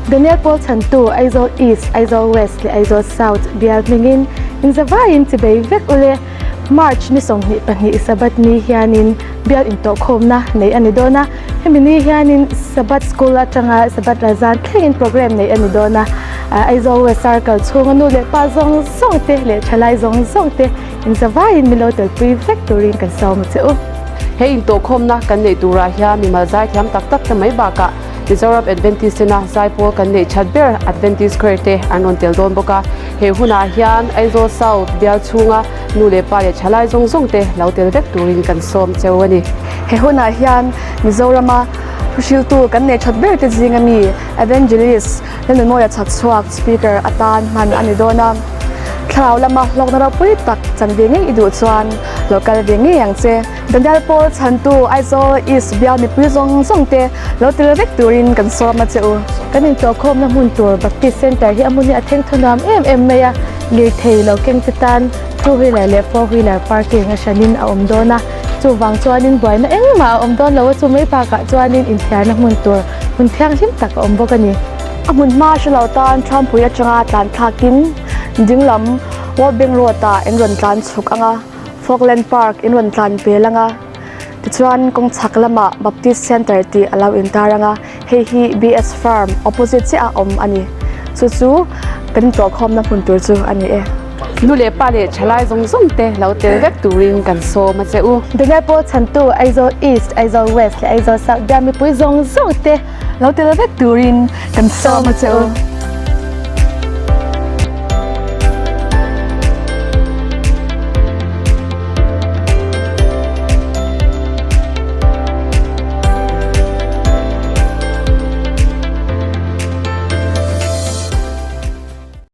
Daniel Pawl chhantu Aizawl East, Aizawl West leh Aizawl South bial hmingin inzavaiin chibei vek ule. March ni 22 Sabbath ni hianin bial intawhkhawmna neih a ni dawn a, hemi ni hianin Sabbath School atanga Sabbath Razan thlengin programme neih a ni dawn a. Aizawl West Circle chhunga nu leh pa zawng zawng te leh thalai zawng zawng te inzavaiin min lo telpui vek turin kan sawm a che u. He intawhkhawmna kan neih turah hian mimal zaithiam tak tak te mai bakah Mizoram Adventist tena zaipawl kan neih that ber Adventist Choir te an rawn tel dawn bawk a. He hunah hian Aizawl South bial chhunga nu leh pa leh thalai zawng zawng te lo tel vek turin kan sawm cheu a ni. He hunah hian Mizorama thuhriltu kan neih that ber te zinga mi Evangelist Lalnunmawia chhakchhuak Speaker atan hman a ni dawn a. Thlarau lama hlawkna ropui tak chan ve ngei i duh chuan lo kal ve ngei ang che. Daniel Pawl chhantu Aizawl East bial mipui zawng zawng te lo tel vek turin kan sawm a che u. Kan intawhkhawmna hmun tur Baptist Centre hi a hmun hi a theng thunuam em em mai a, lirthei lo keng te tan two wheeler leh four wheeler parking a hranin a awm dawn a, chuvang chuanin buaina engmah a awm dawn lo a, chu mai bakah chuanin inthiarna hmun tur hmun thianghlim tak a awm bawk a ni. A hmun hma hre lo tan Trumpui atanga tlan thlakin dinglam World Bank Road ah in rawn tlan chhuk ang a. Falkland Park in rawn tlan pel ang a, tichuan kawng chhak lamah Baptist Centre tih a lo intar ang a, hei hi BS Farm opposite chiah a awm a ni. Chu chu kan intawhkhawmna hmun tur chu a ni e. Nu leh pa leh thalai zawng zawng te lo tel vek turin kan sawm a che u. Daniel Pawl chhantu Aizawl East, Aizawl West leh Aizawl South bial mipui zawng zawng te lo tel vek turin kan sawm a che u.